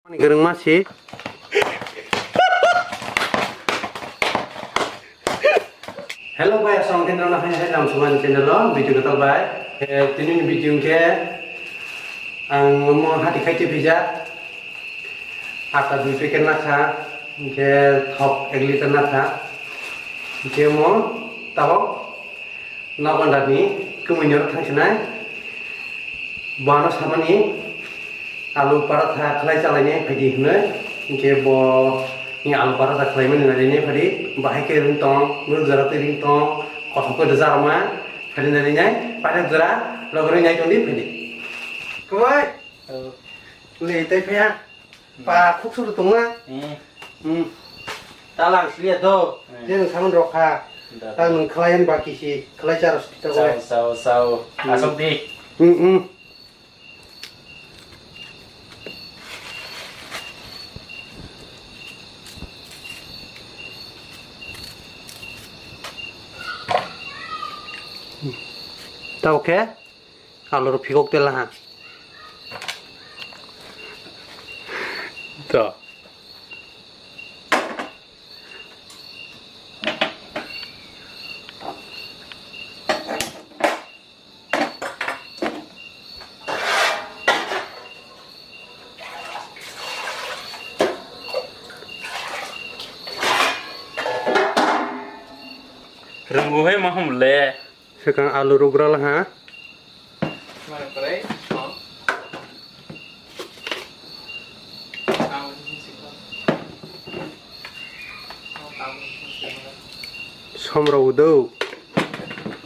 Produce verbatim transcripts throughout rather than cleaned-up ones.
Ani kwrwngma si. Hello bai, aswk khe norokno hai hai lam sumani channel o video kwtal bai. Eh, tini ni video khe ang omo hati khaite pijak. Ata dui packet nakha, hinkhe thok ek liter nakha. Hinkhe omo tabok Nokandani kwmwi norok thangsinai. Bo ano samani alu paratha khlai chalainai phaidi hwnwi. Hinkhe bo ni alu paratha khlaimani narinai phaidi. Bahai khe ring tong, nwk jora twi ring tong, kothok khe rwja rwma phaidi narinai. Paithak jora logorwi nai tongdi phaidi. Kwbai. Oh. Le tei phaiya. Pa khuk suru tongma. Eh. Hmm. Talang siliya do. Eh. Je nwng saman rok kha. Da, da. Ta nwng khlaiyan baki si, khlai charo si ta. Sao, sao, sao. Hmm. Asok di. Hmm, hmm. Ta oke? Alu rok phikok tela ha. To. Rwngbo hai ma hum le. Swkang alu rugra la ha. Som rw do.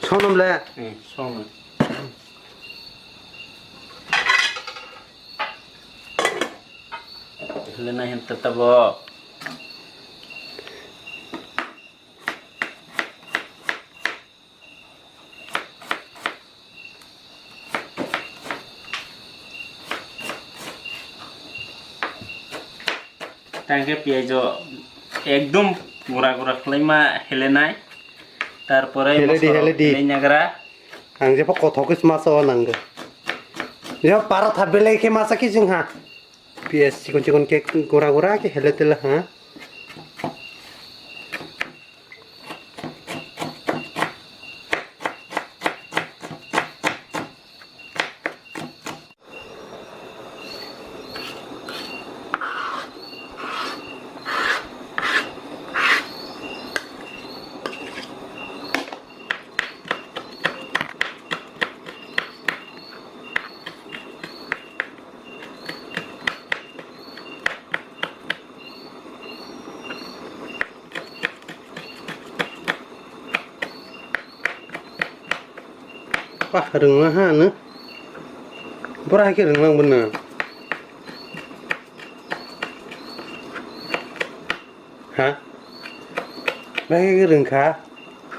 Som nam le. Hmm, som. Hwlena hin tata bo. Tangke piyaj o ekdom gura gura khlaima helenai. Tarpore hele di, mosoro hele di. Helai nagra. Ang jepho kothok khe masa o nanggo. Yo para tha belai khe masa khe jing ha. Piyaj chikon chikon khe gura gura khe hele tela ha. Pah, rwngma ha, no? Bora hai khe rwnglang bono. Ha? Bahai khe rwngkha.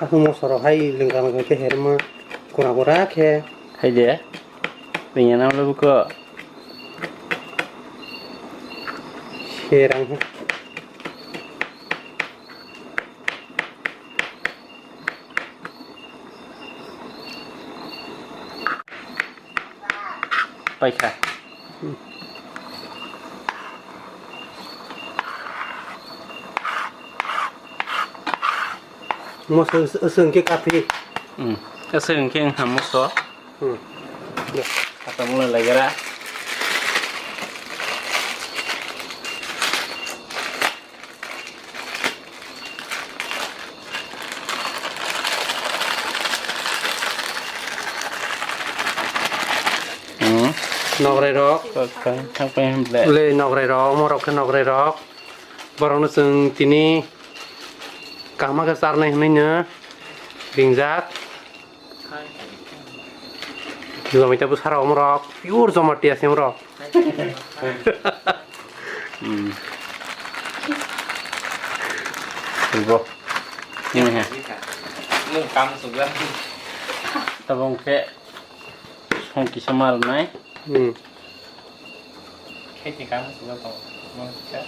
Aswk mosoro hai lwngkha lwngkha khe herma kura kura khe. Hai de. Rwngya nam le buko. Serang. Paikha. Moso aswk hwnkhe kathi. Hmm. Aswk hwnkhe wngkha moso. Hmm. Kata mula lagera. Hmm. Nograi rok. Kok kha, thang pai hwn ble. Le nograi rok, omo rok khe nograi rok. Borok no chwng tini kaham khe charnai hwnwi no ringjak. Jomai ta bwsarok omorok pure Jamatia se omorok. Hmm. Bo. Ini ha. Mung kam sudah. Tabong khe song kisa mal nai. Hmm. Khe khe kam sudah tong. Mung kisa.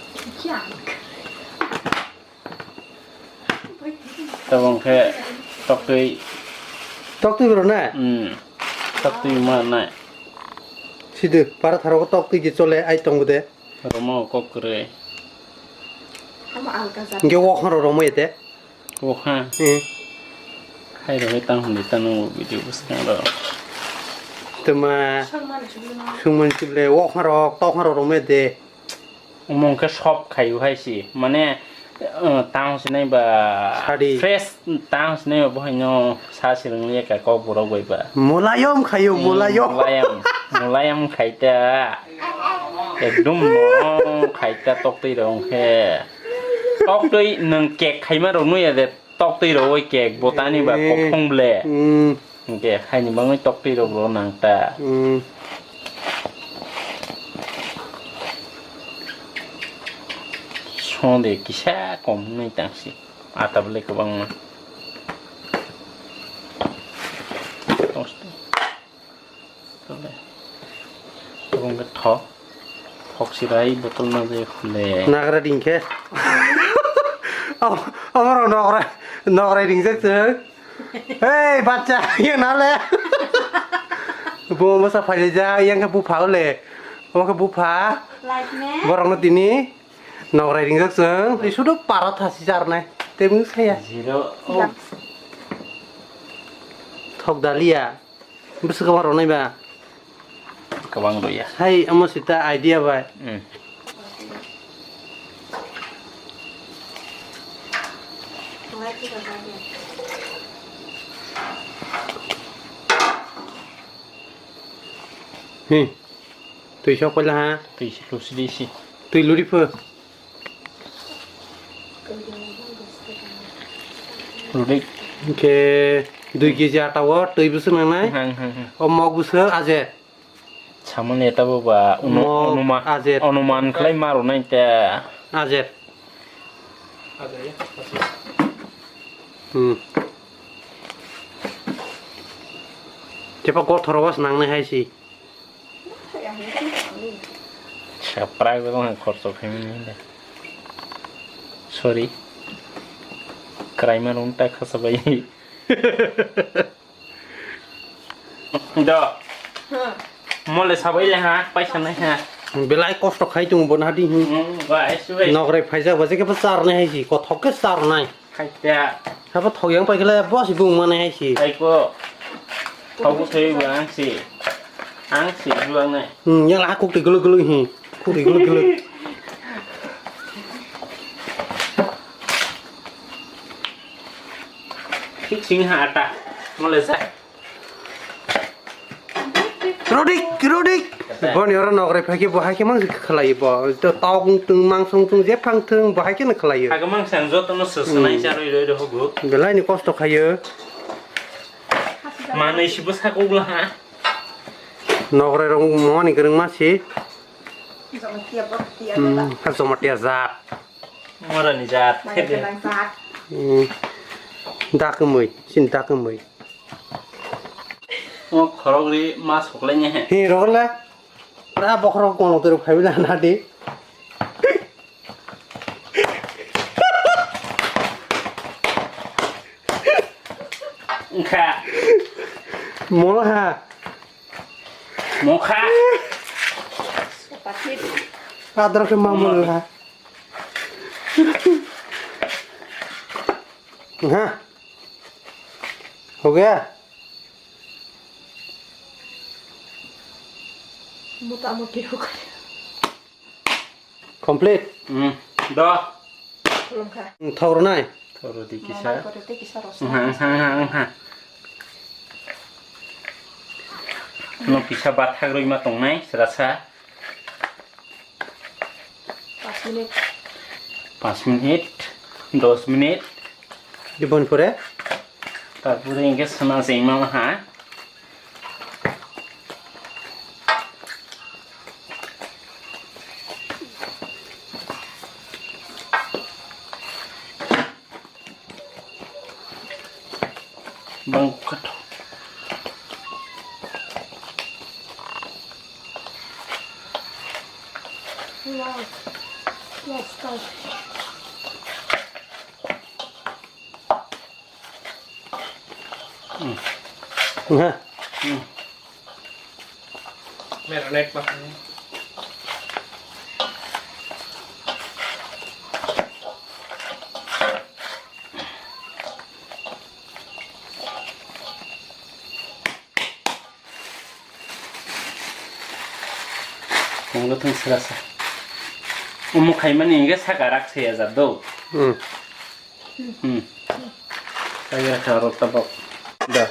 Tabong khe toktwi. Toktwi bro na? Hmm. Toktwi ma nai. Sidu, para tharo ko toktwi ki chole ai tong de. Romo kok kwrwi. Amo alka jat. Hingke wokha ro romo ete. Wokha. Hmm. Hai ro hai tang hwnwi tang nung video bwswk tang ro. Tuma. Sungman sibli ma. Sungman sibli wokha ro tokha ro romo ete. Omo hwnkhe sob khaio hai si. Mane, uh, tang sinai ba sadi. Fresh tang sinai ba bohaino sa sirwngli eka kok borok bai ba. Mulayom khaio, hmm, mulayom. Mulayom, mulayom khai ta. Ekdom morom khai ta toktwi rok hwnkhe. Toktwi nwng cake khaima rok nuya de. Toktwi rowoi cake botani ba, eh, kophong ble. Hmm. Hingke haini bagwi toktwi rok rw nang ta. Hmm. Sonde kisa kom nai tangsi. Ata ble kwbangma. Tole. Abo wngkha thok. Thok sirai botol no je khule. Nagra ding khe. Abo, abo rok nokra, nokrai ringjak se. Hey, bacha, ye nale. Bo masa phai ja, yang khe bupha le. Omo khe bupha. Like ne? Borok no tini nokrai ringjak se. Sudu para thasi jarnai. Tebung saya. Zero. Thok dalia. Bwswk kwbang rwnai ba? Kwbang rwya. Hai, omo sita idea bai. Hmm. Hmm. Twi sok paila ha. Twi si, lusi di si. Twi luri pho. Rudik. Hingke dui kg ata o twi bwswk nangnai. Hang, hang, hang. O mok bwswk ajet. Samani eta bo ba unu-, mok onuma-, ajet. Onuman khlai ma rwnai te. Ajet. Hmm. Tepa gothoro was nangnai hai si. Saprak dong khorso khaimani le. Sorry. Kraima rung ta khasa bai. Do. Mole sabai le ha, paisa nai ha. Belai kosto khai tung bo na di. Hmm, ba, esu bai. Nokrai phaijak ba je ke ba char nai hai si, kothok ke char nai. Khaita. Habo thok yang paikhe le boss bung mane hai si. Hai ko. Thok thoi ba ang si. Ang si buang nai. Hmm, yang lah kuk ti guluk guluk hi. Kuk ti guluk guluk. Fixing ha ata. Mole sa. Rodik, Rodik. Boni oro nokrai phaikhe bo haikhe mang khlai bo. To tong tung mangsong tung je phang thung bo haikhe no khlai. Haikhe mang sang joto no sosonai charwi roi roi hogo. Belai ni kosto khaio. Manwi si bwsa kogla ha. Nokrai rok moni kwrwng ma si. Jomatia bok tia. Hmm, ha jomatia jat. Mora ni jat. Mai kelang jat. Hmm. Dakmui, sin dakmui. O khorok ri ma soklai ne he. He rokle. Pra bokhorok kono tero phaibi na na di. Wngkha. Mola ha. Mokha. Adro ke mamul ha. Ha. Ho gaya? Mota moti ho gaya. Complete. Hmm. Do. Khulumkha. Thok rwnai. Thok rwdi kisa. Mama koto tei kisa rosna. Wngha, wngha, wngha, wngha. No kisa bathak rwi ma tongnai, srasa. Pas minute. Pas minute, dos minute. Dibon pore? Tarpore hingke sana jengma ha. Bang kato. Wow. Yes, go. Hmm. Nga. Hmm. Marinate pa. Srasa. Omo khaimani hingke saka rak se ya jat do. Hmm. Hmm. Kaya kha rok tabok. Da.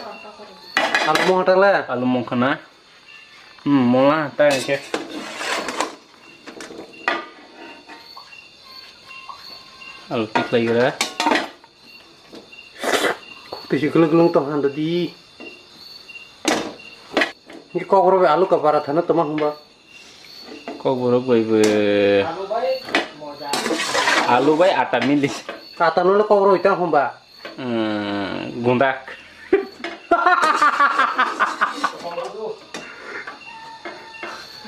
Alu mong tang le? Alu mong khana. Hmm, mola ta hingke. Alu tiklai gra. Tisi gulung gulung tong handa di. Hingke kokro be alu ka bara thana toma hwnba. Kokborok bai bo alu bai ata mili. Ata no le kokborok ita hwnba. Hmm, gundak.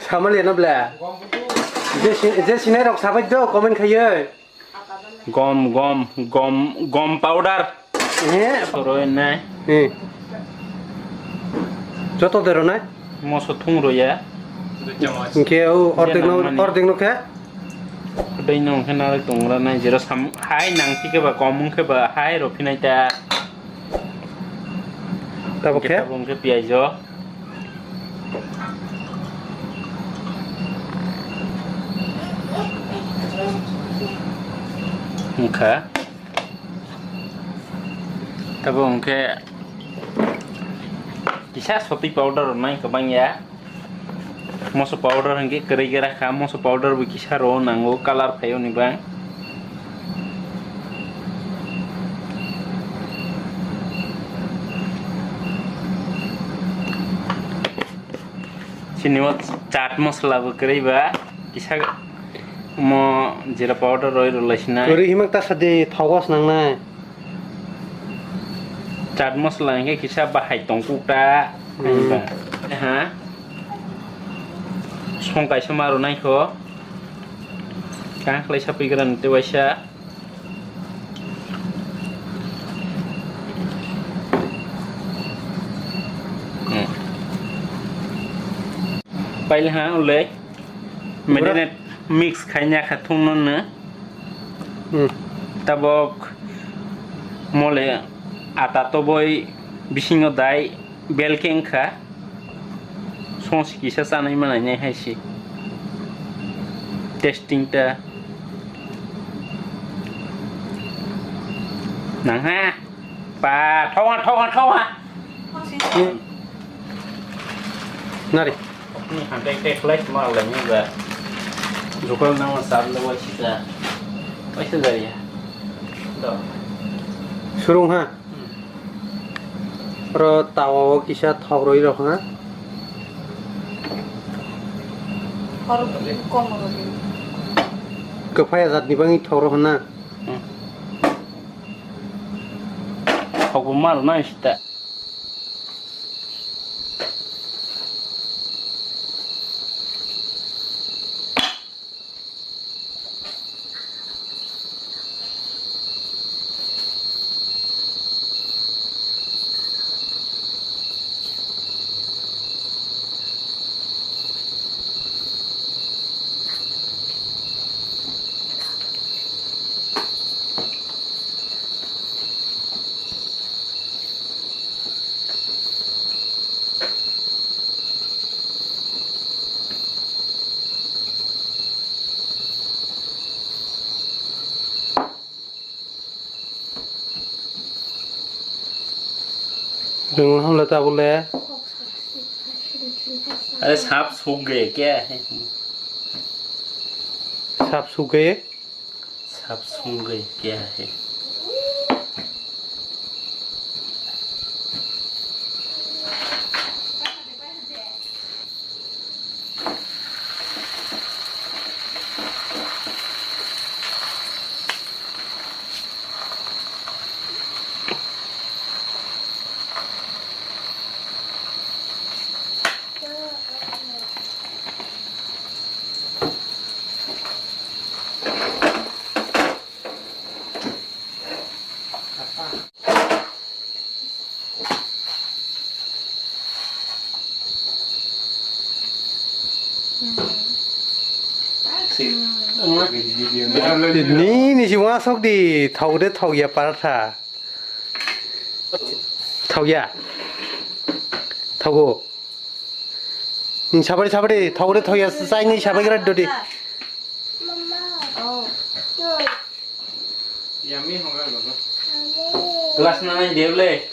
Samali no ble. Je si-, je sinai rok sabai do comment khaiye. Gom, gom, gom, gom powder. Eh. Soroi nai. Eh. Joto dero nai. Moso thung roya. Hingke o ordek no, nangmani. Ordek no khe? Ordek no khe narwk tongra nai, jero sam-, hai nang thike ba, kom wng khe ba, hai ro phinai ta. Tabok khe? Tabok khe piyaj o. Wngkha. Tabok hwnkhe kisa soti powder rwnai kwbangya. Moso powder hwnkhe kwrwi gra kha, moso powder bo kisa rw nango, colour phaio ni ba. Chini o chaat masala bo kwrwi ba, kisa mo jeera powder rwi rwlai sinai. Kwrwi himak ta sadi thogo swnangnai. Chaat masala hwnkhe kisa bahai tongkuk ta. Hmm. Ha. Song kaisa ma rwnaikho. Kang khlai sapui gra nte waisa. Hmm. Pail ha ulai. Pura. Marinate mix khaina kha thung no no. Hmm. Tabok mole ata toboi bisingo dai belkeng kha. Songsi kisa chanai manai nai hai se. Testing ta. Nang ha. Pa, thong ha, thong ha, thong ha. Hmm. Nari. Ni han tek tek lai ma lai ni ba. Jukal nang ma sar le wa sita. Wa sita ya. Do. Surung ha. Hmm. Oro tawa o kisa thok rwi rok ha. Kwphai ajat ni bangwi thok rok hwnna. Hmm. Thok bo ma rwnai sita. Rwngwng hamle tabuk le. Are sap suk gaya kya hai? Sap suk gaya? Sap suk gaya kya hai? Nini si uasuk di thok de thok ya paratha. Thok ya. Thogo. Hmm, sabari, sabari, thogre thoya, saini sabai gra dodi. Yummy hoga gogo. Glass na nai devle.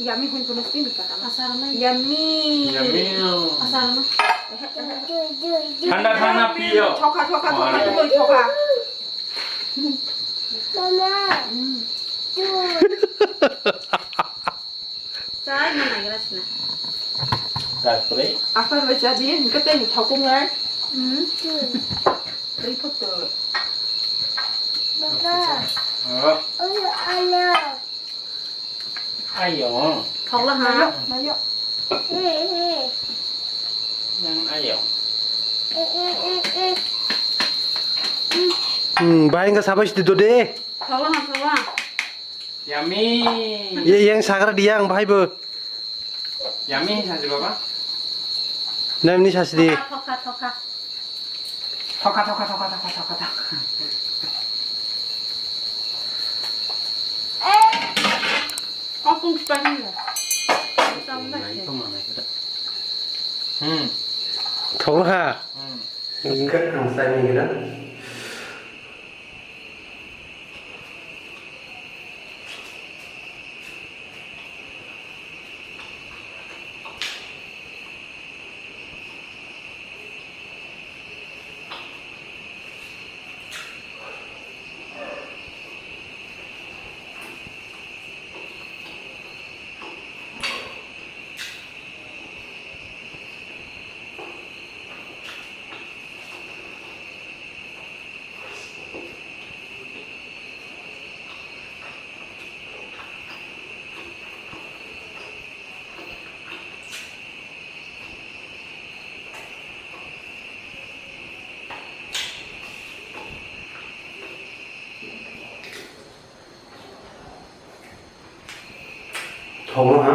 Yummy hoi kono sini kaka. Asar na. Yummy. Yummy. Asar na. Thanda thanda piyo. Thoka, thoka, thoka, thoka. Mama. Hmm. Chai, mana gira sina. Tapore? Apa baca dia, engkau tadi thokong ai. Hmm. Ripot tu. Baba. Oh. Oh, ya Allah. Ayo. Thokla ha. Mayo, mayo. Nang ayo. Hmm, bahai engkau sabai sidi dode. Thokla ha, thokla. Yummy. Ye, yang sagra dia ang bahai bo. Yummy sasi baba. Nam ni sasi di. Thoka, thoka, thoka. Thoka, thoka, thoka, thoka, thoka, thoka. Kau pun kita ni lah. Sama dah. Hmm. Thokla ha. Hmm. Ang saini gina. Thokno ha.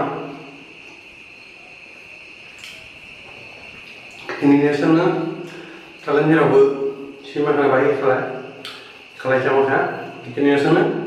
Ini nation na challenge rok bo sima khana bai khala khalai chama kha. Ini nation na.